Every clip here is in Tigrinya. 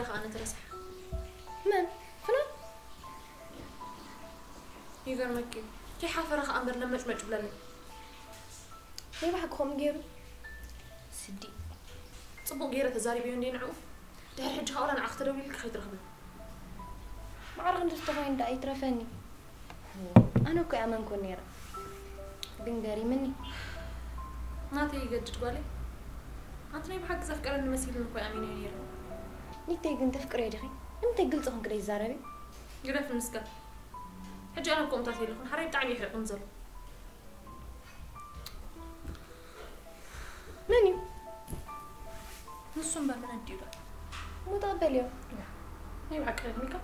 ከኣ ነትረስሕ። መን? ፍናን? ይገርመኪ፣ ከይሓፈረ ከኣ እምበር ለመጭመጭ ብለኒ። ናይ ብሓቂ ከምኡ ገይሩ? ስዲ። ጽቡቕ ገይረ ተዛሪበዮ እንዴ ንዕኡ? ድሕሪ ሕጂ ከኣ ዋላ ንዓኺ ተደዊሉልኪ ከይትረኽቢ። ማዕረ ክንዲ ተኾይኑ ደኣ ይትረፈኒ። ኣነ እኮ ኣይኣመንኩን ነይረ። ግን ገሪምኒ። ናተይ ይገድድ ጓለይ። ኣንቲ ናይ ብሓቂ ዘፍቀረኒ መሲሉኒ እኮ ኣሚነዮ ነይረ። ኒተይ ግን ተፍቅርዮ ዲኺ? ንምንታይ ግልጺ ኮንኪ ዘይትዛረቢ? ግደፍኒ እስከ። ሕጂ ኣነ እኮ እምታት የለኹን። ሓራይ ብጣዕሚ እዩ ሕሪቑኒ ዘሎ። መን እዩ? ንሱ እምበር መን ኣዲኡ ደኣ? እሞ ተቐበልዮ። ናይ ብሓቂ ረግሚካ?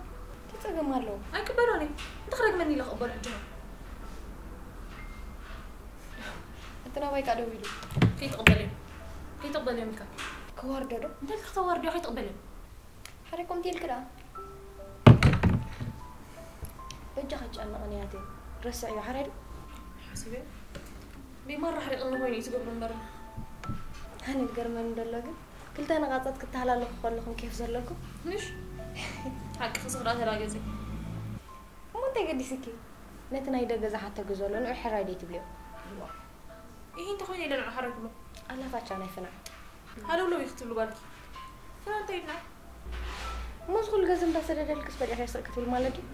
እንታይ ጸገም ኣለዎ? ኣይቅበሎን እየ። እንተ ክረግመኒ ኢለ ክቕበሎ ሕጂ ነው። እቲ ናባይ ከኣ ደዊሉ። ከይትቕበልዮ። ከይትቕበልዮ ኢልካ። ከዋርዶ ዶ? እንታይ ኢልካ ክተዋርድዮ ከይትቕበልዮ? ሓረይ ከምቲ ኢልክ ደኣ። በጃ ከጨንቕን እያ እትብል። ረስዕዮ ሓራይ ዶ? ሓሲበ። ደይ ማራ ሓሪቕኒ ኮይኑ እዩ ዝገብሮ እምበር። ኣነ ዝገርመኒ ዘሎ ግን ክልተ ነቓጸት ክተሃላለኹ ከለኹም ኬፍ ዘለኩም። ምሽ? ሓቂ ክስኽ ደኣ ተላገጺ። እሞ እንታይ ገዲስኪ? ነቲ ናይ ደገ ዝሓተኪ ዘሎ ንዑ ሕራይ ደይ ትብልዮ? እሂ እንተኾይነ ኢለ ንዑ ሓራይ ትብሎ። ኣላፋቻ ናይ ፍናን። ሃለውለው እዩ ክትብሉ ጓልኪ። ፍናን እንታይ ኢልና? እሞ እዚ ኩሉ ገንዘብ እንዳሰደደልክስ በሊዕካዮ ስቕ ክትብል ማለት ድዩ?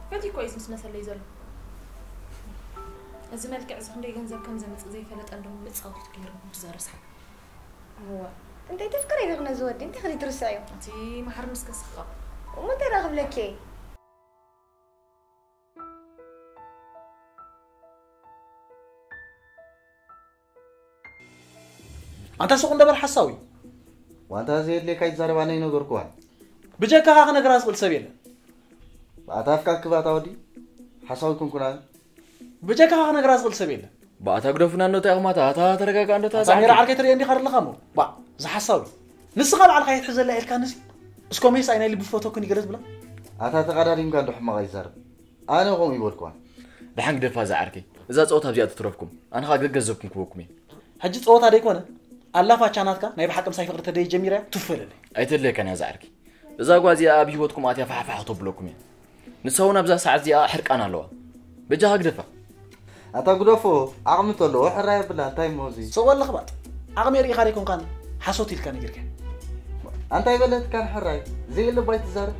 ፈትዩ እኮ እዩ እዚ ምስ መሰለይ ዘሎ። እዚ መልክዕ እዚ ክንደይ ገንዘብ ከም ዘምጽእ ዘይፈለጠ እንዶ መጻወቲት ገይሩ ዝዛረብ ሰሓብ። እዋ፣ እንታይ ተፍቅሪ ኢኺ ነዚ ወዲ? እንታይ ከ ትርስዕዮ? እቲ ማሕር ምስ ከስኻ። እሞ እንታይ ደኣ ክብለኪ እየ? ኣንታ ሱቕ እንደ በል ሓሳዊ። ዋንታ ዘየድልየካ ይዛረብ ኣነ ይነገርኩዋን። ብጀካኻ ክነግራ ዝኽእል ሰብ የለን። ብኣታ ኣፍካ ክባታ ወዲ ሓሳዊ ኩንኩና። ብጀካኻ ክነግራ ዝኽእል ሰብ የለን። ብኣታ ግደፉና እንዶ እንታይ ኢኹም ኣታ፣ ኣታ ተረጋጋ እንዶ ኣታ ኣታ ሜራ ዛዕባ። ዓርከይ ትርኢ እንዲኻ ኣለኻ እሞ። ባ፣ ዝሓሳዊ። ንስኻ ባዕልኻ የትሕዘላ ኢልካ ንሲ። እስኮ ሜስ ኣይ ናይ ልቢ ፎቶ ኩን ይገለጽ ብላ። ኣታ ተቐዳዲምካ እንዶ ሕማቕ ይዛረብ። ኣነ ከምኡ ይበልኩዋን። ደሓን ግደፋ ዝዓርከይ። እዛ ጸወታ ኣብዚኣ ትትረፍኩም። ኣነ ኸኣ ገገዘብኩም ክበኩም እየ። ሕጂ ጸወታ ደይኮነ፣ ኣላፋቻ ናትካ ናይ ብሓቂ ምሳይ ፍቕሪ ተደይ ጀሚራ እያ፣ ቱፍ በለለይ። ኣይተድልየካን እያ ዝዓርከይ። እዛ ጓል እዚኣ ኣብ ህይወትኩም ኣትያ ፋሕፋሕ ክተብለኩም እያ። ንሳ እውን ኣብዛ ሰዓት እዚኣ ሕርቃን ኣለዋ። በጃኻ ግደፋ። ኣታ ግደፎ፣ ዓቕሚ ተለዎ ሕራይ ኣብላ፣ እንታይ እሞ እዚ? ስቕ በል ለኽባጥ። ዓቕሚ ርኢኻ ደይኮንካን ሓሶት ኢልካ ነጊርካ። ኣንታ ኣይበለትካን ሕራይ፣ ዘየለ ባይ ትዛረብ።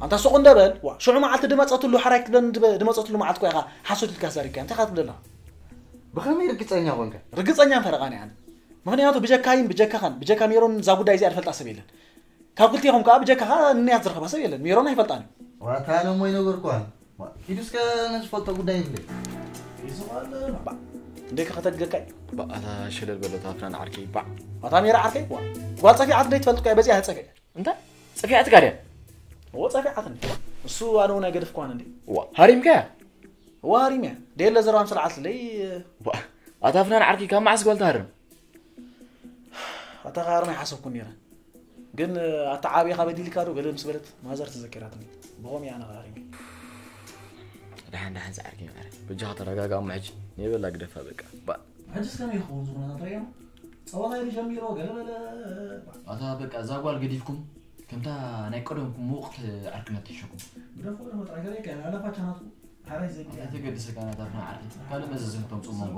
ኣንታ ሱቕ እንደ በል፣ ዋ፣ ሽዑ መዓልቲ ድመጸትሉ ሕራይ ክትብለኒ ድበ-፣ ድመጸትሉ መዓልቲ እኮ ኢኻ ሓሶት ኢልካ ተዛሪብካ፣ እንታይ ኢኻ ትብል ዘለኻ? ብኸመይ ርግጸኛ ኮንካ? ርግጸኛ እንፈረቓኒ ኣነ። ምኽንያቱ ብጀካይን ብጀካኻን፣ ብጀካ ሜሮን እዛ ጉዳይ እዚኣ ዝፈልጣ ሰብ የለን። ካብ ክልቲኹም ከኣ ብጀካኻ ንንያት ዝረኸባ ሰብ የለን። ሜሮን ኣይፈልጣን እዩ። ዋታ ኣነ እሞ ይነገርኳን። ዋ፣ ኪዱ እስከ ነዝፈልጦ ጉዳይ ይብለይ። ይስቕ ኣሎ። ባ፣ እንዴ ከኸተግገካይ? ባ፣ ኣታ ሸለል በሎ፣ ኣታ ፍናን ዓርከይ፣ ባ። ኣታ ሜራ ዓርከይ፣ ዋ። ጓል ጸፊዓት እንዴ ትፈልጥ እኮ እያ፣ በዚኣ ጸፊዐ። እንታይ? ጸፊዓትካ ድያ? እዎ፣ ጸፊዓትኒ። እሱ ኣነ እውን ኣይገድፍኳን እንዴ። ዋ፣ ሃሪምካያ? እዎ፣ ሃሪምያ። ደየለ ዘረባ ምስ ረዓትለይ፣ ዋ፣ ኣታ ፍናን ዓርከይ፣ ካብ መዓስ ጓል ትሃርም? ኣታ ከሃርም ኣይሓሰብኩን ነይረ። ግን ኣታ ዓብኻ በዲልካ ዶ ገለ ምስ በለት ማዘር ተዘኪራትኒ። ብኸምኡ ኣነ ከሃሪም። ደሓን፣ ደሓን ዝዓርከይ ማዕረ። በጃኻ ተረጋጋ እሞ ሕጂ። ንየበላ ግደፋ በቃ። ባ። ሕጂስ ከመይ ይኸውን እዚ ኩነታት ርእዮም? ጸወታ ኢሉ ጀሚሩ፣ ገለ በለ። ኣታ በቃ እዛ ጓል ገዲፍኩም፣ ከምታ ናይ ቀደምኩም ምውቕቲ ዓርክነት ትሕሸኩም። ግደፎ፣ ግደፎ፣ ጥራይ ከመይ ከ፣ ኣለፋቻ ናትኩም። ሓራይ ዘድልያ። ኣይተገድሰካ ናታ ፍና ዓርኪ። ካልእ መዘዘ ክተምጽኡ መንጎ።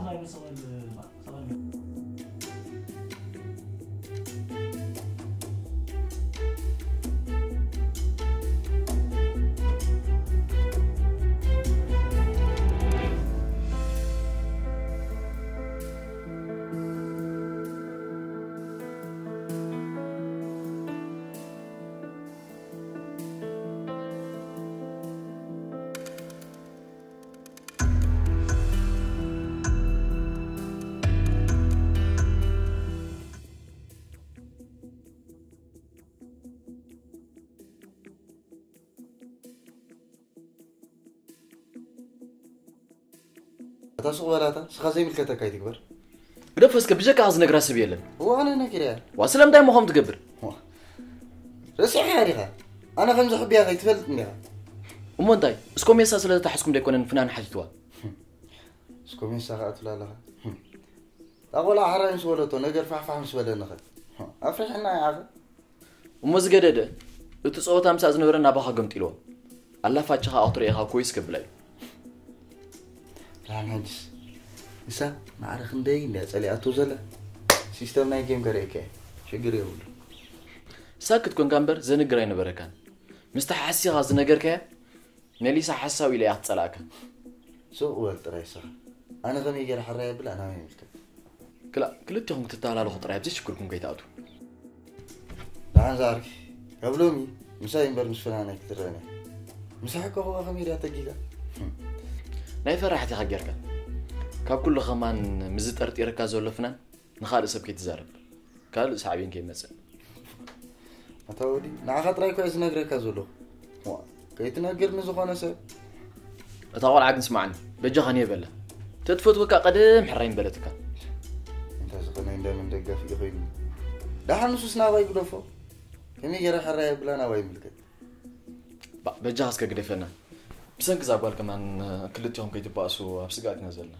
ኣታ ሱቕ በላታ፣ ስኻ ዘይምልከተካ ይትግበር። ግደፎ እስከ፣ ብጀካኻ ዝነግራ ሰብ የለን። እዋ፣ ኣነ ነጊረያ። ዋ፣ ስለምንታይ እሞ ከምኡ ትገብር? ዋ፣ ረሲዕካያ ዲኻ? ኣነ ከም ዘሕብያ ከይትፈልጥ እንዲኻ። እሞ እንታይ? እስኮ ሜሳ ስለ ዝተሓዝኩም ደይኮነን ፍናን ሓቲትዋ? እስኮ ሜሳ ከኣ ትብላ ኣለኻ። እታ ቆልዓ ሕራይ ምስ በለቶ፣ ነገር ፋሕፋሕ ምስ በለኒ ኸ? ኣፍሪሕና ኢኻ። እሞ ዝገደደ፣ እቲ ጸወታ ምሳእ ዝነበረ ናባኻ ገምጢልዎ። ኣላፋችኻ ክትሪኢኻ ኮይስ ከብላ እዩ። ራን ሕጅስ ንሳ ማዕረ ክንደይ እንድያ ጸሊኣቶ ዘላ። ሲስተም ናይ ጌም ከርእየካ እየ። ሽግር የብሉ። ሳክት ኮንካ እምበር ዘንግር ኣይነበረካን። ምስቲ ሓሲኻ ዝነገርካያ ሜሊሳ ሓሳዊ ኢለ እያ ክትጸላእካ። ሱቕ በል ጥራይ ስኻ። ኣነ ከመይ ገይረ ሕራይ ኣብላ ናበይ ይምልከት። ክላ ክልቲኹም ክትተሃላለኹ ጥራይ ኣብዚ ሽግርኩም ከይትኣትዉ። ደሓን ዝዓርከይ፣ ካብ ሎሚ ምሳይ እምበር ምስ ፍናን ኣይክትረኣን እያ። ምስ ሓቂ ከኣ ከመይ ድያ ተጊጋ? ናይ ፈራሕቲ ኢኻ ጌርካ። ካብ ኩሉ ከማን ምስዚ ጠርጢርካ ዘሎ ፍናን ንኻልእ ሰብ ከይትዛረብ። ካልእ ሳዕቤን ከይመጽእ። ኣታ ወዲ፣ ንዓኻ ጥራይ እኮ እየ ዝነግረካ ዘለኹ። ዋ፣ ከይትነግር ንዝኾነ ሰብ። እታ ቆልዓ ግን ስማዕኒ፣ በጃኻ ንየ በላ። ተትፈትወካ ቀደም ሕራይ ምበለትካ። እንተ ዝኾነ እንደምን ደጋፊ ኮይኑ። ደሓን ንሱስ ናባይ ግደፎ። ከመይ ገይረ ሕራይ ኣብላ ናባይ ይምልከት። ባ-፣ በጃኻ እስከ ግደፈና። ብሰንኪ እዛ ጓል ከማን ክልቲኹም ከይትባእሱ ኣብ ስግኣት ኢና ዘለና።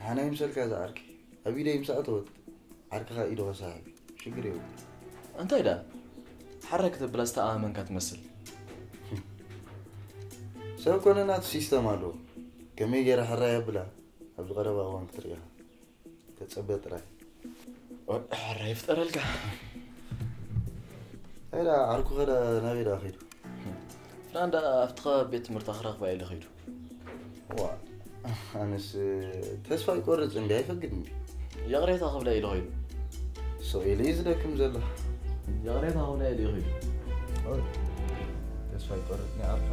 ሓና ይምሰልካ ዝዓርከይ። ኣብ ኢደይ ምስ ኣተወት ዓርክኻ ኢዱ ከሳሕብ እዩ። ሽግር የብሉ። እንታይ ደኣ? ሓራይ ክተብላ ዝተኣማመንካ ትመስል። ሰብ ኮነ ናቱ ሲስተም ኣለዎ። ከመይ ገይረ ሕራይ ኣብላ ኣብዚ ቀረባ እዋን ክትርኢ ኢኻ። ተጸበ ጥራይ። ወዲ ሕራይ ይፍጠረልካ። እንታይ ደኣ ዓርኩኸ ደኣ ናበይ ደኣ ከይዱ? ፍናን ደኣ ኣብቲ ከባቢ ቤት ትምህርታ ክረኽባ ኢለ ከይዱ። ዋ፣ ኣነስ ተስፋ ይቆርጽ እንዲ ኣይፈግድን። ይቕሬታ ክብላ ኢለ ከይዱ። ሶ ኢለ እዩ ዝደክም ዘሎ። ይቕሬታ ክብላ ኢለ ከይዱ። ኦይ፣ ተስፋ ይቆርጽ ናይ ኣርፋ።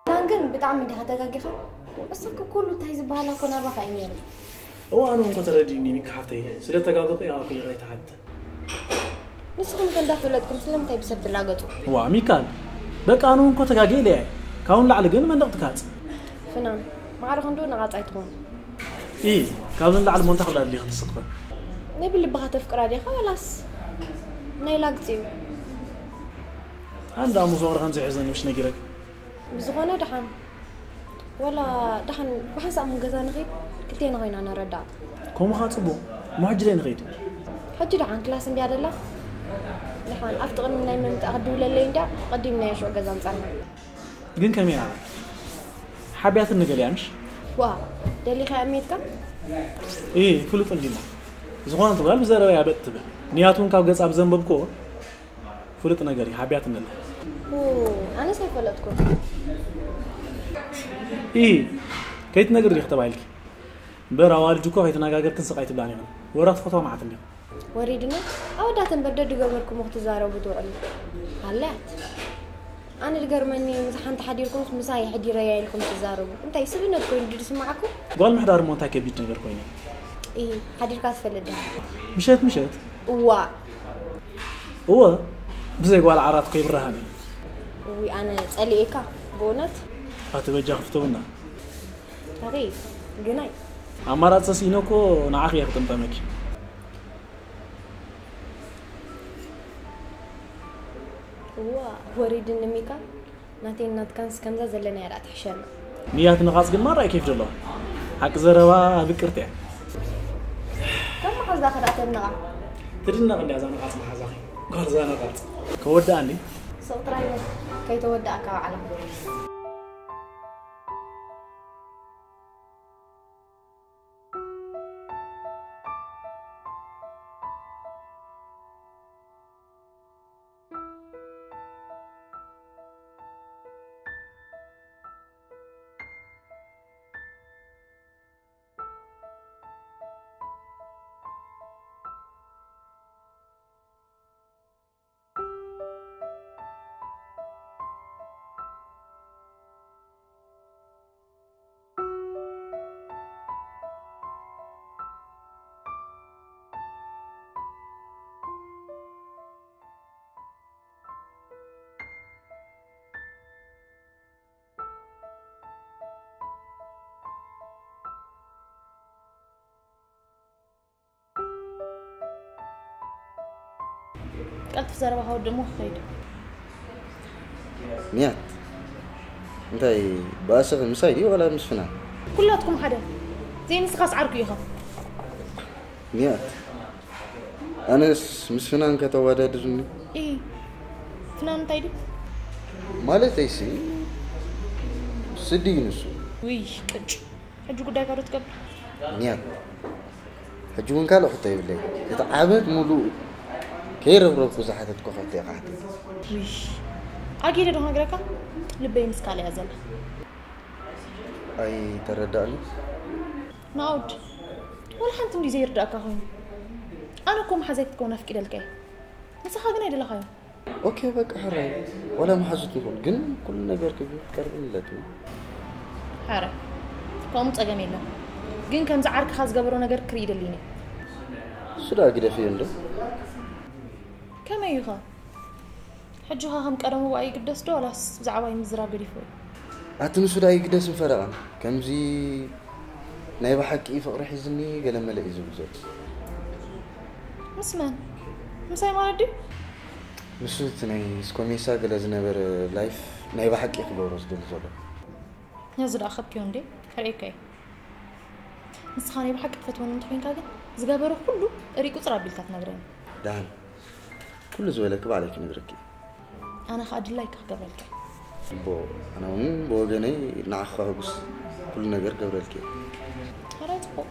ዳን ግን ብጣዕሚ ዲኻ ተጋጊኻ? እሱ እኮ ኩሉ እንታይ ዝበሃል እኮ ናባኻ እዩ ነይሩ። እዋ፣ ኣነ እንኮ ተረዲእኒ፣ ሚካ ሓፍተይ። ስለ ተጋገኹ እየ ኣኺለ ኣይተሓትተ። ንስኹም ከ እንዳፈለጥኩም ስለምንታይ ብሰብ ትላገጹ? እዋ፣ ሚካል፣ በቃ ኣነ እንኮ ተጋጊ ኢለ እየ። ካብኡ ንላዕሊ ግን መንደቕ ትካጽ። ፍናን፣ ማዕረ ክንዱ ነቓጽ ኣይትኹን። ኢ፣ ካብዚ ንላዕሊ ሞንታ ክብላ ኣድልዩ ክትስኽፈ። ናይ ብልብኻ ተፍቅራ ዲኻ ዋላስ ናይ ላግጺ እዩ? ኣንዳ ኣሙ ዝወረ ከም ዘይሕዘኒ ምሽ ነጊረክ። ብዝኾነ ደሓን፣ ወላ ደሓን ብሓንሳእ ምን ገዛ ንኸይድ፣ ክልቴና ኮይና ነረዳእ። ከምኡ ኸዓ ጽቡቕ። እሞ ሕጂ ደይ ንኸይድ? ሕጂ ደሓን ክላስ እንድያ ደላ። ደሓን ኣብቲ ቅድሚ ናይ ምምጻእ ክድውለለይ እንድያ፣ ቀዲምናዮ ሽዑ ገዛ ምጻና። ግን ከመይ ኣላ? ሓብያትኒ ገሊኣ ምሽ? ዋ፣ ደሊኻ እያ ሜትካ? ኢ፣ ፍሉጥ እንዲሞ። ዝኾነት ጓል ብዘረባያ በጥ ትብል። ንያቱ እውን ካብ ገጻ ብዘንበብክዎ ፍሉጥ ነገር እዩ፣ ሓብያትኒ ኣላ። ኡ፣ ኣነስ ኣይፈለጥኩን። ኢ፣ ከይትነግሪ ዲኺ ተባሂልኪ? እምበር ኣዋልድ እኮ ከይተነጋገርክን ስቕ ኣይትብላን ኢኽን። ወረ ክትፈትዋ መዓት እንዲኹም። ወሪድና ኣወዳት እምበር ደድገበርኩሞ ክትዛረቡ ትውዕሉ። ሃልያት። ኣነ ዝገርመኒ ምስ ሓንቲ ሓዲርኩምስ ምሳይ ኣሕዲረያ ኢልኩም ትዛረቡ። እንታይ ስብእነት ኮይኑ ድዩ ዝስምዓኩም? ጓል ምሕዳር እሞ እንታይ ከቢድ ነገር ኮይኑ? ኢ፣ ሓዲርካ ትፈልጥ ዲኻ? ምሸት ምሸት? እዋ። እወ፣ ብዘይ ጓል ዓራት እኮ ይብርሃን እዩ። እውይ፣ ኣነ ጸሊኤካ ብእውነት። ኣቲ በጃ ክፍተውና። ኣኺ ግናይ። ኣማራጺ ተስኢነ እኮ ንዓኺ እየ ክጥምጠመኪ። እዋ፣ ወሪድኒ ሚካ። ናተይን ናትካንስ ከምዛ ዘለናያ ደኣ ትሕሸና። ንያት ነቓጽ ግን ማራ እዩ ኬፍ ዘለዎ። ሓቂ ዘረባ ብቅርቲ እያ። ከም መሓዛኺ ደኣ ተድንቓ። ትድነቕ እንድያ እዛ ነቓጽ መሓዛኺ። ጓል እዛ ነቓጽ። ከወድኣ እንዲ? ስቕ ጥራይ በል። ከይተወድኣካ ባዕላ። ቀልጥፍ ዘረባኻ ወድሞ ክኸይድ። ንያት፣ እንታይ ባእስኺ ምሳይ ድዩ ዋላ ምስ ፍናን? ኩላትኩም ሓደ። ዘይንስኻስ ዓርኩ ኢኻ። ንያት፣ ኣነስ ምስ ፍናን ከተወዳድርኒ? ኢ፣ ፍናን እንታይ ድዩ? ማለተይሲ፣ ስዲ እዩ ንሱ። ውይ፣ ቅጭ። ሕጂ ጉዳይካ ዶ ትገብር? ንያት፣ ሕጂ እውን ካልእ ሕቶ የብለይ። እቲ ዓመት ሙሉእ ከይረብረብኩ ዝሓተትኩ ሕቶ ኢኻ ሓቲት። ውይ፣ ኣጊደ ዶ ክነግረካ? ልበይ ምስ ካልእ እያ ዘላ። ኣይተረዳእኒ። ናኦድ፣ ወላ ሓንቲ እንዲ ዘይርዳእካ ኮይኑ። ኣነ እኮ መሓዛይ ክትከውን ኣፍቂደልካ እየ። ንስኻ ግን ኣይደለኻዮ። ኦኬ፣ በቃ ሕራይ፣ ዋላ መሓዙት ንኹን፣ ግን ኩሉ ነገር ክብል ቀርብን ኣለትኒ። ሓረ፣ ከምኡ ጸገም የለን። ግን ከምዚ ዓርክኻ ዝገበሮ ነገር ክርኢ ደሊኒ። እሱ ደኣ ግደፍዮ እንዶ። ከመይ ኢኻ? ሕጂ ኸ ከም ቀደሙ ብኣይ ይግደስ ዶ፣ ዋላስ ብዛዕባይ ምዝራብ ገዲፍዎ እዩ? ኣቲ ንሱ ደኣ ይግደስን ፈረቓን። ከምዚ ናይ ብሓቂ ፍቕሪ ሒዝኒ ገለ መለ እዩ ዝብል ዘሎ። ምስ መን? ምሳይ ማለት ድዩ? ንሱ እቲ ናይ ስኮሜሳ ገለ ዝነበረ ላይፍ ናይ ብሓቂ ክገብሮ ዝደሊ ዘሎ። ነዚ ደኣ ከብክዮ እንዴ? ከርእየካ እየ። ንስኻ ናይ ብሓቂ ትፈትወኒ እንተኾይንካ ግን፣ ዝገበሮ ኩሉ እሪ ቁጽር ኣቢልካ ትነግረኒ። ደሓን፣ ኩሉ ዝበለኪ ባዕለይ ክነግረኪ እየ። ኣነ ኸኣ ድላይካ ክገብረልካ እየ። እቦ፣ ኣነ እውን ብወገነይ ንዓኺ ከሕጉስ ኩሉ ነገር ክገብረልኪ እየ። ሕራይ ጽቡቕ።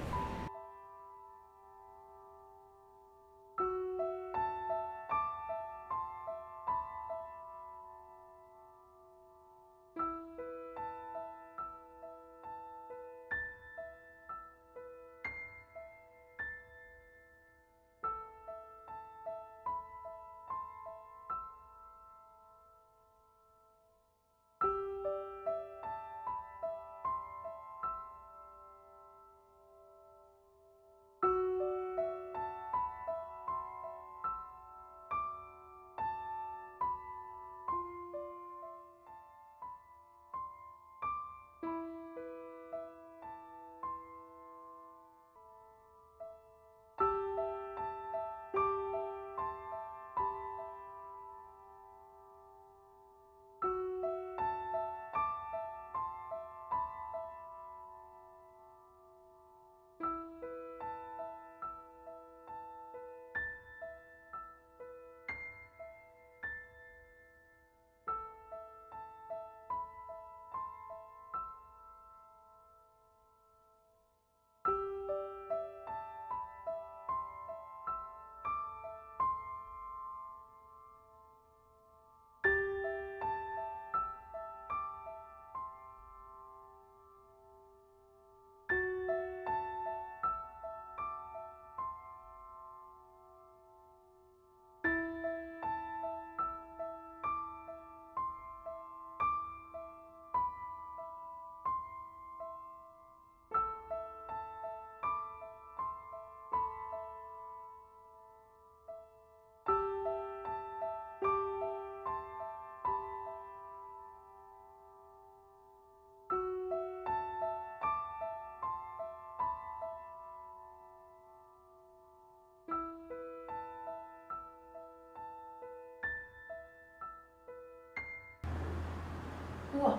ዋ፣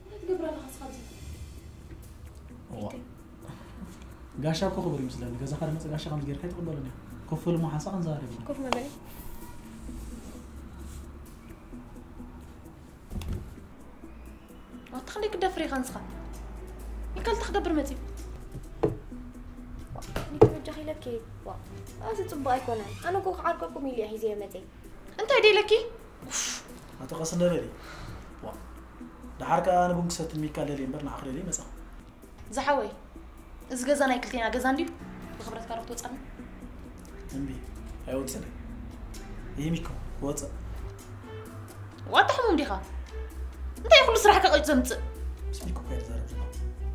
እንታይ ትገብር ኣለኻ ንስኻ ኣብዚ? እዋ። ጋሻ እኮ ክቡር ይመስለኒ። ገዛኻ ዝመጸ ጋሻ ከምዚ ጌርካ ኣይትቕበሎን እያ። ኮፍ በል እሞ ሓንሳእ ክንዛረብ ኢና። ኮፍ ንበል። ኣታ ክንደይ ክትደፍር ኢኻ ንስኻ? ኢልካ እንታይ ክገብር መጺኡ? ዋ፣ እኔ እኮ በጃኺ ኢለኪ። ዋ፣ ኣዚ ጽቡቕ ኣይኮነን። ኣነ እኮ ክዓርቀኩም ኢለ እየ ሒዘዮ መጺአ። እንታይ ደይለኪ? ኣቶ ቀስ እንደ በሊ። ዋ፣ ደሓር ከኣ ኣነ ቡን ክሰቲ ሚካ ለሊ እምበር ንዓኺ ለሊ መጻኹ። ዝሓወይ፣ እዚ ገዛ ናይ ክልቴና ገዛ እንድዩ። ብኽብረትካ ዶ ክትወጻኒ? እምቢ፣ ኣይወጽእን። ይህ ሚኮ፣ ክወጽእ። ዋታ ሕሙም ዲኻ? እንታይ ኩሉ ስራሕካ ቀይጡ ዘምጽእ? ምስ ሚኮ እኮ እየ ዝዛረብ ዘለኹ።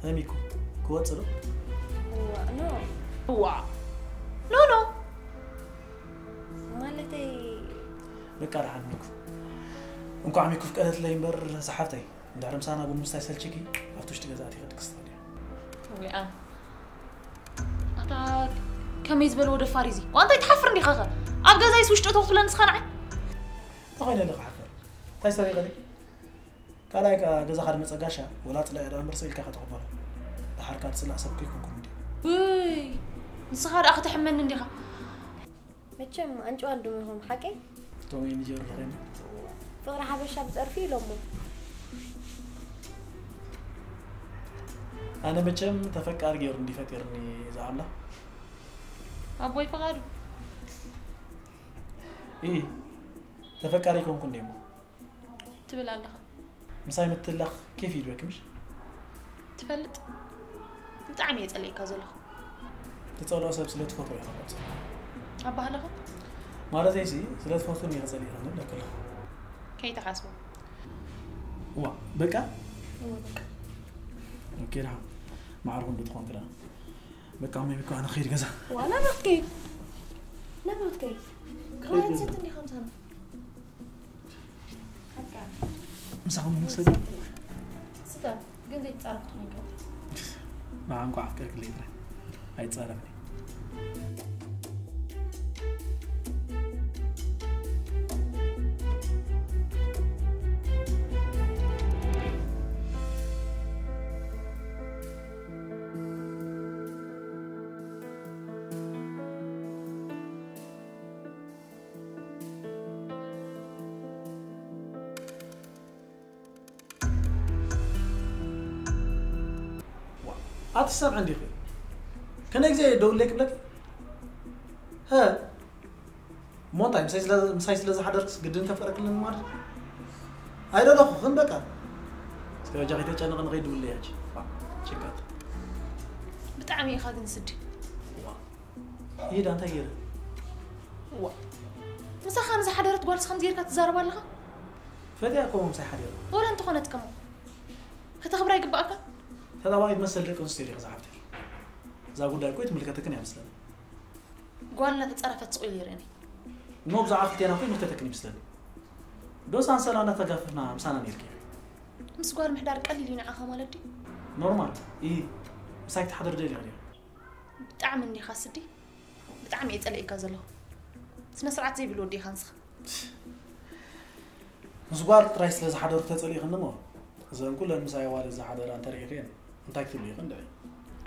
እ ሚኮ፣ ክወጽእ ዶ? እዋ፣ ኖ። እዋ። ኖ፣ ኖ። ማለተይ በቃ ደሓን ሚኩ። እንኳዕ ሚኩ ፍቀደትለይ እምበር ሰሓብተይ። እንድሕር ምሳና ቡን ምስታይ ሰልችኪ ኣብቲ ውሽጢ ገዛ ኣቲኺ ድግስ ትኽእሊ። ወይ ኣነ። ኣታ ከመይ ዝበልዎ ደፋር እዩ እዚ? ዋንታ ኣይትሓፍር እንዲኻ ኸ? ኣብ ገዛይስ ውሽጢ እቶ ክትብለኒ ንስኻ ንዓይ? እንታይ ኮይነ ኣለኻ ሓፈር? እንታይ ሰሪቐ ድየ? ካልኣይ ከኣ ገዛኻ ድመጸ ጋሻ ወላ ጽላኢ ደኣ እምበር ስቕ ኢልካ ኢኻ ትቕበሎ። ደሓር ከኣ ትጽላእ ሰብ ከይኮንኩ እንድየ። ውይ፣ ንስኻ ደኣ ከተሕመኒ እንዲኻ። መቸም ኣንጭዋ ኣልዱም ኢኹም፣ ሓቀይ? እቶም ኤንጅኦ ዶ ኮይና? ፍቕሪ ሓበሻ ብጸርፊ ኢሎሞ። ኣነ መቸም ተፈቃሪ ገይሩ እንዲ ፈጢርኒ እዛ ኣምላኽ። ኣቦይ ፍቓዱ። ኢ፣ ተፈቃሪ ኮንኩ እንዴ እሞ? ትብል ኣለኻ። ምሳይ ምትላኽ ኬፍ ይድበኪ ምሽ? ትፈልጥ? ብጣዕሚ እየ ጸሊእካ ዘለኹ። ትጸልኦ ሰብ ስለ ትፈትዎ ኢኻ ትቆጽሮ። ኣባህለኻ? ማለተይሲ፣ ስለ ትፈትውኒ ኢኻ ጸሊእካኒ እብለኪ ኣለኹ። ከይትሓስቦ። ዋ፣ በቃ? እወ፣ በቃ። ኦኬ፣ ደሓን። ማዕረ ክንዱ ትኾንኪ ደኣ። በቃ፣ እሞ በቃ፣ ኣነ ክኸይድ ገዛ። ዋ፣ ናብራ ክትከይድ? ናብራ ክትከይድ? ከይድ ገዛ። ክትሰቲ እንዲኻ ምሳና? ምሳኹም ንውሰድ። ስተ፣ ግን ዘይትጻረፍ ክትኮን ይግባእ። ንዓ እንኳዕ ኣፍቀርክለይ ጥራይ። ኣይጻረፍን። ዋ፣ ኣትሰምዕን ዲኺ? ከነ ግዜ ደውለይ ክብለኪ? ሀ? እሞ እንታይ፣ ምሳይ ስለ፣ ምሳይ ስለ ዝሓደርክስ ግድን ከፍቅረክልን ማለት? ኣይደለኹኽን በቃ። እስከ በጃኺ ተጨነቕን ኸይድውለይ ሕጂ። ዋ፣ ጭንቀት። ብጣዕሚ ኢኻ ግን ስዲ። ዋ። ይሄዳ እንታይ ገይረ? ዋ። ምሳኻ ንዝሓደረት ጓልስ ከምዚ ጌርካ ትዛረብ ኣለኻ? ፈትያ እኮ ምሳይ ሓዲራ። ወላ እንተኾነት ከሞ ከተኽብራ ይግባእካ። ተጣባቂት መሰል ደቂ ኣንስትዮ ዲኺ ዝሓፍተይ? እዛ ጉዳይ እኮ ኣይትምልከተክን እያ መስለኒ። ጓል እናተጸረፈት ስቕ ኢሉ ይርእየኒ። እሞ ብዛዕባ ክልቴና እኮ ይምልከተክን ይመስለኒ። ዶስ ኣንሰላ እናተጋፈፍና ምሳና ነይርኪ ኢኺ። ምስ ጓል ምሕዳር ቀሊል እዩ ንዓኻ ማለት ድዩ? ኖርማል። ኢ፣ ምሳይ ክትሓድር ደሊኻ ዲኻ? ብጣዕሚ እንዲኻ ስዲ። ብጣዕሚ እየ ጸሊእካ ዘለኹ። ስነ ስርዓት ዘይብሉ ወዲ ኢኻ ንስኻ። ምስ ጓል ጥራይ ስለ ዝሓደሩ ተጸሊእኽኒ እሞ፣ እዘን ኩለን ምሳይ ኣዋልድ ዝሓደራ እንተሪእኽየን፣ እንታይ ክትብሊ ኢኽን ድዒ?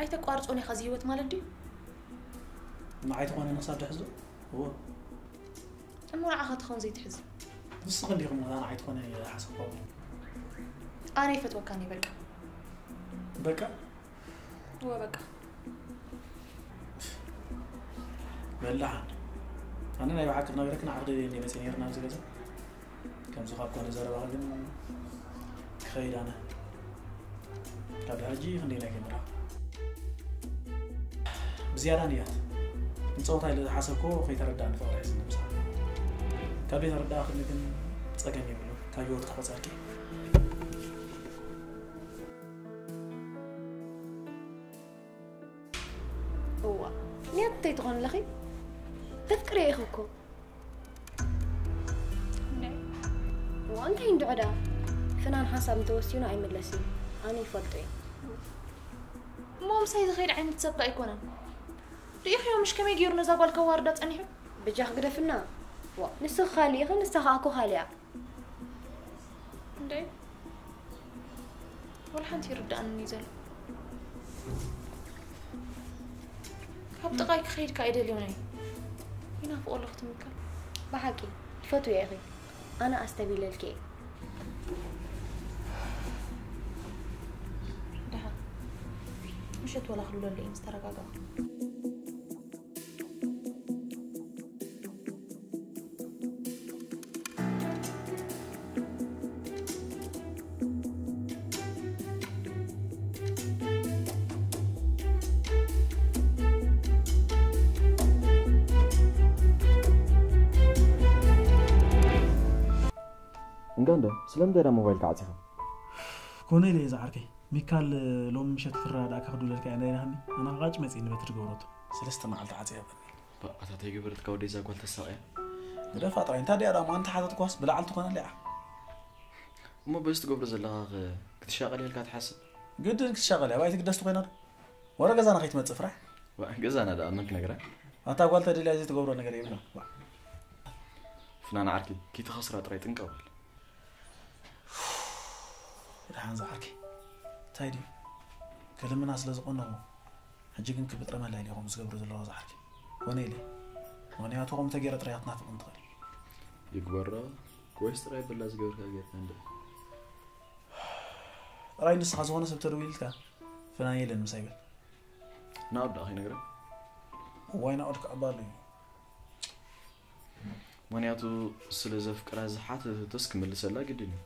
ኣይተቋርጾን ኢኻ እዚ ህይወት ማለት ድዩ? ንዓይ ትኾነ ነሳብ ድሕዝ ዶ? እወ። እሞ ንዓኻ ትኸውን ዘይትሕዝ? ንስኺ እንዲኺ እሞ ንዓይ ትኾነ ሓሰብኳ እሞ። ኣነ ይፈትወካኒ በቃ። በቃ? እወ በቃ። በላሓ። ኣነ ናይ ብሓቂ ክነግረኪ ንዓኺ ደልየ እንድየ መፅየ ነይረ ናብዚ ገዛ። ከምዚ ካብ ኮነ ዘረባኺ ግን ክኸይድ ኣነ። ካብ ሕጂ ክንደይ ናይ ገምራ። ብዝያዳ ንያት። ንፀወታ ኢለ ዝሓሰብክዎ ከይተረዳእኒ ፍቕሪ ሒዝኒ ምሳኺ። ካብ ዘይተረዳእኽኒ ግን ፀገም የብሉን። ካብ ህይወትኪ ክቆፀርኪ። እዋ፣ ንያት እንታይ ትኾን ኣለኺ? ተፍቅርዮ ኢኺ እኮ። እዋ፣ እንታይ እንድዖ ደኣ? ፍናን ሓሳብ እንተወሲኑ ኣይምለስን። ኣነ ይፈልጦ እየ። እሞ ምሳይ ዝኸይድ ዓይነት ሰብ ከ ኣይኮነን። ርኢኽዮ ምሽ ከመይ ገይሩ ነዛ ጓል ከዋርዳ ጸኒሑ? በጃኺ ግደፍና። ዋ፣ ንስኺ ካልእ ኢኺ፣ ንሳ ከኣ እኮ ካልእ እያ። እንዴ? ወላ ሓንቲ ይርድኣንን እዩ ዘሎ። ካብ ጥቓይ ክኸይድ ከኣ ኣይደልዮን እየ። ይናፍቖ ኣለኹ ትምካ። ብሓቂ ትፈትውዮ ኢኺ። ኣነ ኣስተብሂለልኪ እየ። ደሓን። ምሸት ወላ ክልውለሉ እየ ምስ ተረጋጋእኩ። እንጋንዶ፣ ስለምንታይ ደኣ ሞባይልካ ዓጺኻ? ኮነ ኢለ እየ ዝዓርከይ። ሚካል ሎሚ ምሸት ክረዳእካ ክድውለልካ እየ ነይረ ሃኒ። ኣነ ቃጭ መጺእኒ በቲ ትገብረቶ። ሰለስተ መዓልቲ ዓጽያ በኒ። ባ፣ ኣታ እንታይ ገበረትካ ወደይ እዛ ጓል ተሳቕያ? ግደፋ ጥራይ። እንታይ ድያ ደኣ ማን ተሓተትኳስ ብላዕሊ ትኾነላ እያ። እሞ በዚ ትገብሮ ዘለኻ ኸ ክትሻቐል እያ ኢልካ ትሓስብ? ግድን ክትሻቐል እያ። ባይቲ ግደስ ትኾይና ዶ? ወረ ገዛና ከይትመጽእ ፍራሕ። ዋ፣ ገዛና ደኣ መን ክነግራ? ኣታ ጓል ተደልያ እዚ ትገብሮ ነገር የብላን። ዋ። ፍናን ዓርኪ፣ ከይትኸስራ ጥራይ ጥንቀቕ በል። ደሓን ዝዓርከይ። እንታይ ድዩ? ክልምና ስለ ዝቐነኹ፣ ሕጂ ግን ክብጥረመላ ኢለ ኢኹም ዝገብሩ ዘለኹ ዝዓርከይ። ኮነ ኢለ። ምኽንያቱ ከምኡ ተገይረ ጥራይ ክትናፍቕኒ ትኽእል። ይግበሮ። ወይስ ጥራይ በላ ዝገበርካ ጌርካ እንደ ጥራይ ንስኻ ዝኾነ ሰብ ተደዊልካ፣ ፍናን የለን ምሳይ በል። ናኦድ ደኣ ከይነግረ? እዋይ፣ ናኦድ ክዕባሉ እዩ። ምኽንያቱ ስለ ዘፍቅራ ዝሓተተቶስ ክምልሰላ ግድን እዩ።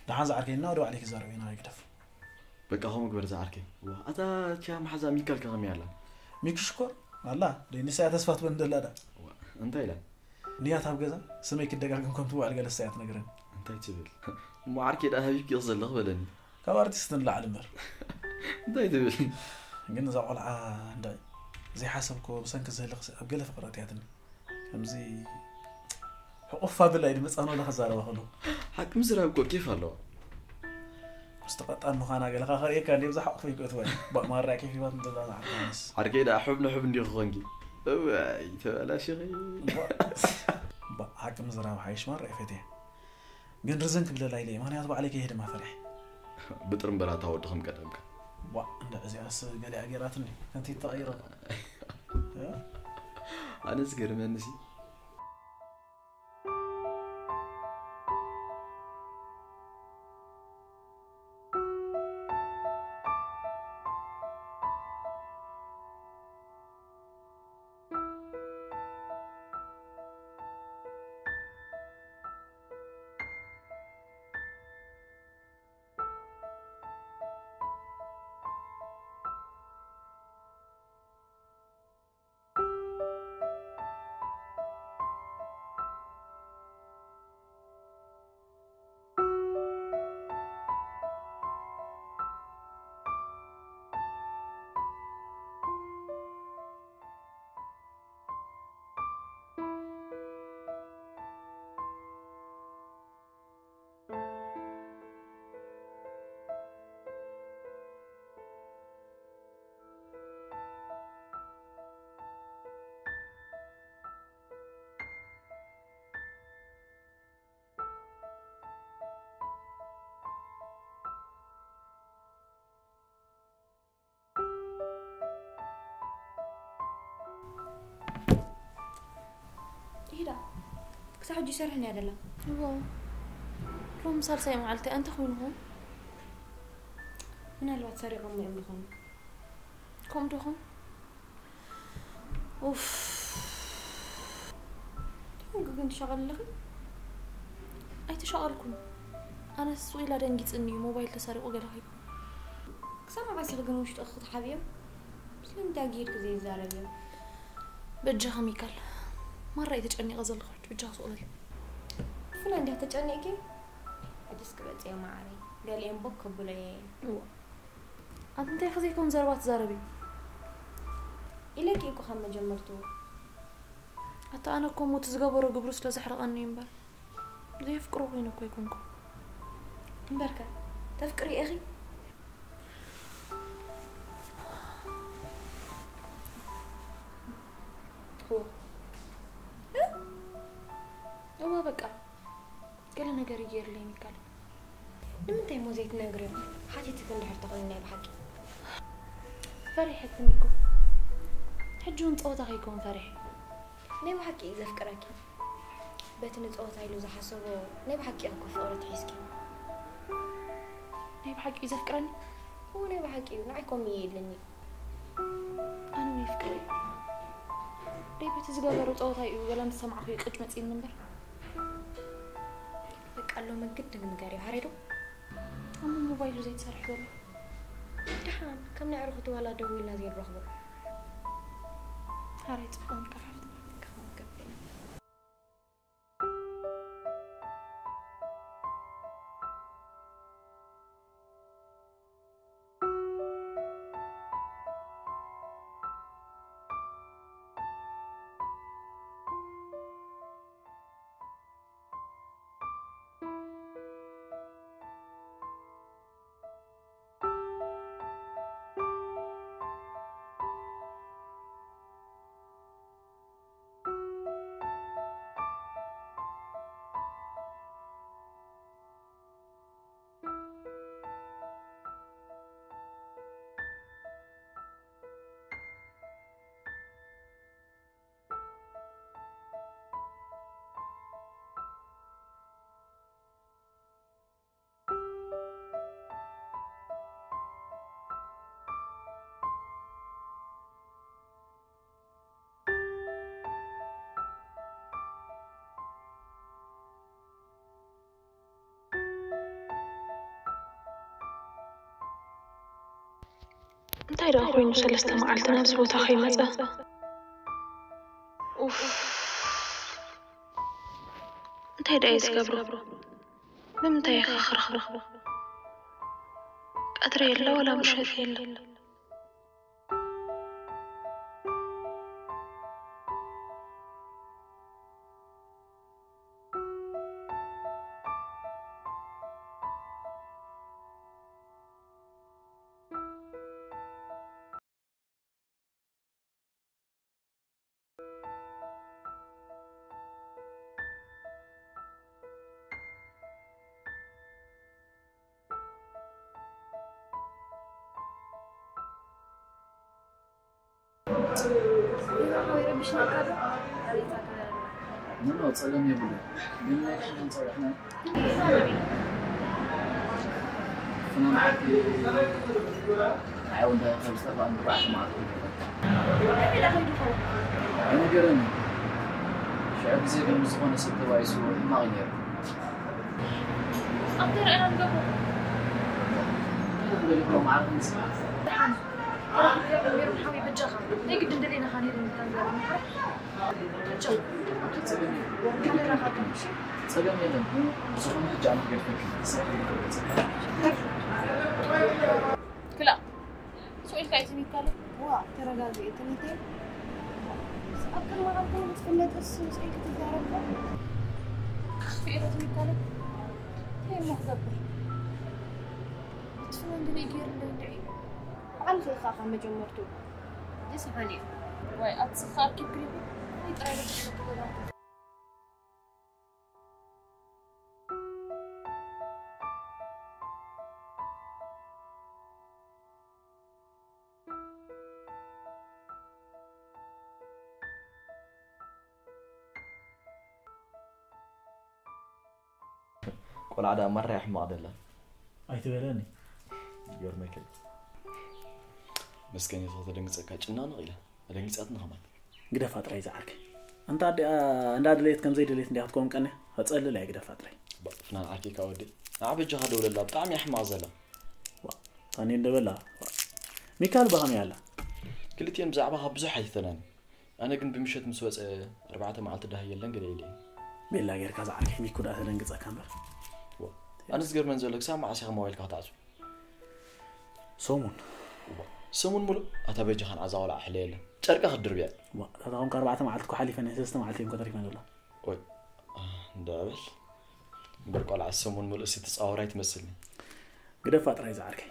ደሓን ዝዓርከይ፣ ናኦድ ባዕለይ ክዛረብ እዩ፣ ናበይ ግደፍ። በቃ ከምኡ ግበር ዝዓርከይ። ዋ፣ ኣታ እቲያ መሓዛ ሚካል ከ ከመይ ኣላ? ሚኪ ሽኮር ኣላ፣ ደይ ንሳ እያ ተስፋ ትበን ደላ ዳ። ዋ፣ እንታይ ኢላ? ንያት ኣብ ገዛ ስመይ ክደጋግም ከም ትውዕል ገለ እሳ እያ ትነግረኒ። እንታይ ትብል? እሞ ዓርከይ ደኣ ሃቢብኪ ኢኺ ዘለኺ በለኒ። ካብ ኣርቲስት ንላዕሊ እምበር። እንታይ ትብል? ግን እዛ ቆልዓ እንዳይ ዘይሓሰብክዎ ብሰንኪ ዝህልኽሲ ኣብ ገለ ፍቕሪ ኣእትያትኒ። ከምዚ ሕቑፍ ኣብላ ኢሉ መጻን ወላ ክዛረባ ከሎ። ሓቂ ምዝራብ እኮ ኬፍ ኣለዋ። ምስቲ ቀጣን ምዃና ገለኻ ከርእየካ እንዲ ብዛ ሓቑፈይ ክእትወ። ባእ ማራ ኬፍ ሂባት ንዘላ ንዓርካንስ። ዓርከይ ደኣ ሕብ ንሕብ እንዲኹ ኾንኪ። እዋይ፣ ተበላሽኺ። ባእ፣ ሓቂ ምዝራብ ሓይሽ ማራ ይፈትየ። ግን ርዝን ክብለላ ኢለ እየ፣ ምኽንያቱ ባዕለይ ከይሄድማ ፈሪሐ። ብጥርምበላታ ወዲ ከም ቀደምካ። ዋ፣ እንዳ እዚኣስ ገሊኣ ገይራትኒ፣ ከምቲ ተቐይረ። ኣነ ዝገርመኒ ሲ። ኢዳ ክሳብ ሕጂ ይሰርሕን እያ ደላ። እዎ፣ ሎም ሳልሳይ መዓልቲ ኣንተ ኮይንኹም? ምናልባት ሰሪቖም እዮም ዝኾኑ። ከምኡ ዶኹም? ኡፍ። እንታይ ግን ትሸቐሊ ኣለኺ? ኣይተሸቐልኩን። ኣነስ ሱቕ ኢላ ደንጊጽኒ እዩ፣ ሞባይል ተሰሪቑ ገለ ከይኮን። ክሳብ መዓስ ኢኺ ግን ውሽጥኺ ክትሓብዮ? ስለምንታይ ጌርኪ ዘይዛረብዮ? በጃኺ ሚካል፣ ማራ እየ ተጨኒቐ ዘለኹ፣ ሕጂ በጃኺ ስቕ በሊ። ፍና እንዲያ ተጨኒቕኪ? ሕጂስ ክበጽዮ መዓረይ። ገሊኦም ቦክ ከብሎ እየ። እዋ። ኣንቲ እንታይ ከ ዘይኮን ዘረባ ትዛረቢ? ኢለኪ እኮ ካብ መጀመርቱ። ኣታ ኣነ እኮ ሞት ዝገበሮ ግብሩ ስለ ዘሕረቐኒ እዩ እምበር፣ ዘየፍቅሮ ኮይነ እኮ ኣይኮንኩ። እምበርከ፣ ተፍቅሪ ኢኺ? እወ። እ? እወ፣ በቃ። ገለ ነገር እዩ ገይሩለይ ሚካል። ንምንታይ እሞ ዘይትነግርዮ? ሓቲትኪ እንድሕር ተኾይኑ ናይ ብሓቂ። ፈሪሐክኒ እኮ። ሕጂ እውን ጸወታ ከይከውን ፈሪሐ። ናይ ብሓቂ እዩ ዘፍቅረኪ። በቲ ንጸወታ ኢሉ ዝሓሰቦ ናይ ብሓቂ እኮ ፍቕሪ ትሒዝኪ። ናይ ብሓቂ እዩ ዘፍቅረኒ? እዎ፣ ናይ ብሓቂ እዩ። ንዓይ ከምኡ እዩ ኢሉኒ። ኣነ እውን የፍቅሮ እዩ። ደይ በቲ ዝገበሮ ጸወታ እዩ ገለ ምስ ሰማዕኹ እዩ ቅጭ መጺእኒ እምበር። በቃ ሎሚ ግድን ንገርዮ፣ ሃረይ ዶ? ኣሞ ሞባይሉ ዘይትሰርሕ ዘሎ። ደሓን፣ ከም ናይ ዕርኹቱ ዋላ ደዊልና ዘይንረኽቦ። ሃረይ ጽቡቕ ንቃሕ ሓፍትና። ከማን ከብደና። እንታይ ደኣ ኮይኑ ሰለስተ መዓልቲ ናብዚ ቦታ ከይመጸ? ኡፍ፣ እንታይ ደኣ እዩ ዝገብሮ? ብምንታይ እየ ክረኽቦ? ቀትሪ የለ ወላ ምሸት የለ። ምነው ጸገም የብሉን። ግን ናይ ድሕሪ ክንጸርሕና ፍናን ዓዲ ንዓይ እውን ከም ዝጠፍኣኒ ኣርባዕተ መዓልቲ ኣይነገረኒ። ሽዑ ግዜ ግን ብዝኾነ ሰብ ተባኢሱ ሕማቕ እዩ ነይሩ። ኣብ ተረኣና ንገብሮ ደሊኩም ዓርቢ ምስ ሜሮን ሓወይ በጃኻ ናይ ግድን ደሊናኻ ነይሩ ንዛንዛ በጃኻ ሓደራኻ ግን እሺ ጸገም የለን። ብዝኾነ ሕጂ ኣነ ክገድፈኪ ክሳብ ክገድፈኪ ክላ ስኢልካ እዩ ትሚካለ ዋ ተረጋግኢ ትኒተይ ኣብ ቅድሚ ዓርከይ ምስ ፍለጥ እሱ ምስይ ክትዛረብ ክኽፍኤ ትሚካለ እንታይ እሞ ክገብር ክትፍለን ግን ገይሩ እንደ እንድዒ ባዕልኺ ኢኻ ካብ መጀመርቱ ደስ ይበል እዩ ወይ ኣትስኻ ኣኪብ ክሪቡ ጥራይ ቆልዓ ደኣ ማራ ሕማቕ ደላ ኣይትበለኒ ይገርመካ መስከን እቶ ተደንግጸካ ጭናንቕ ኢላ ኣደንጊጻትኒ ከማን ግደፋ ጥራይ ዝዓርከይ እንታ ኣዲኣ እንዳ ድሌት ከም ዘይደሌት እንዲያ ክትከውን ቀንያ ከጸልል እያ ግደፋ ጥራይ ፍናን ዓኪካ ወዲ ንዓ በጃኻ ደውለላ ብጣዕሚ እያ ሕማቕ ዘላ ታኒ እንደበላ ሚካል ብኸመይ ኣላ ክልቲኦም ብዛዕባኻ ብዙሕ ኣይተናን ኣነ ግን ብምሸት ምስ ወፀ ኣርባዕተ መዓልቲ ዳህ የለን ገለ ኢለ ቤላ ጌርካ ዝዓርከይ ሚኩ ደኣ ተደንግጸካ እምበር ኣነ ዝገርመን ዘሎ ክሳብ መዓስ ኢኻ ሞባይልካ ክትዓፅው ሰሙን ሰሙን ሙሉእ ኣታ በጃኻ ንዓዛ ቆልዓ ሕለየለን ጨርቃ ክትድርብያ እታ ተኾንካ ኣርባዕተ መዓልቲ እኮ ሓሊፈን እየ ሰለስተ መዓልቲ እዮም ከተሪፈን ዘሎ ወይ እንዳበል እምበር ቆልዓ ሰሙን ሙሉእ ሲ ትፃወር ኣይትመስልኒ ግደፋ ጥራይ ዝዓርከይ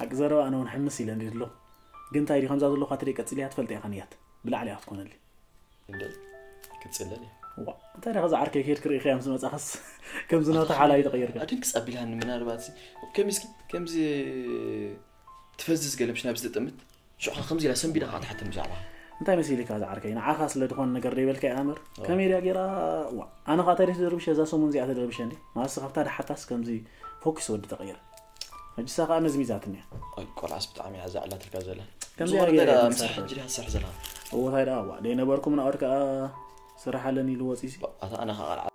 ሓቂ ዘረባ ኣነ እውን ሕምስ ኢለ እንዲ ኣለኹ ግን እንታይ ድዩ ከምዛ ዘለኹ ኣትደይ ቀፂልያ ትፈልጥ ኢኻ ንያት ብላዕሊ ኣፍ ኮነሊ እንደ ክትፅለል እየ ዋ እንታይ ደኻ ዝዓርከይ ከይድ ክርኢ ከያ ምስ መፃኸስ ከምዚ ናታ ሓላዩ ተቐይርካ ኣድንክስ ኣቢልሃኒ ምናልባት ከሚስኪ ከምዚ ትፈዝዝ ገለ ምሽ ናብዚ ትጥምት ሽዑ ከምዚ ኢላ ሰንቢዳ ከዓ ትሓተኒ ብዛዕባ እንታይ መሲልካ ዝዓርከይ ንዓኻ ስለ ዝኾነ ነገር ደይበልካ ይኣምር ከመይ ድያ ገይራ ዋ ኣነ ከዓ ተሪፍ ደርብሸ እዛ ሰሙን እዚኣ ተደርብሸ እንዲ ማለስ ካብታ ድሓታስ ከምዚ ፎኪስ ወዲ ተቐይር ሕጂ ሳ ከዓ መዝሚዛትኒ እያ ቆልዓስ ብጣዕሚ እያ ዘዕላትልካ ዘላ ከምዚ ዝኾነ ገይረ እንታይ እያ ምሳሕ ሕጂ ድያ ትሰርሕ ዘለኻ እዎ እንታይ ደኣ ዋ ደይነበርኩም ናኦድ ከዓ ስራሕ ኣለኒ ኢሉ ወፂሲ ኣታ ኣነ ከዓ ቆልዓ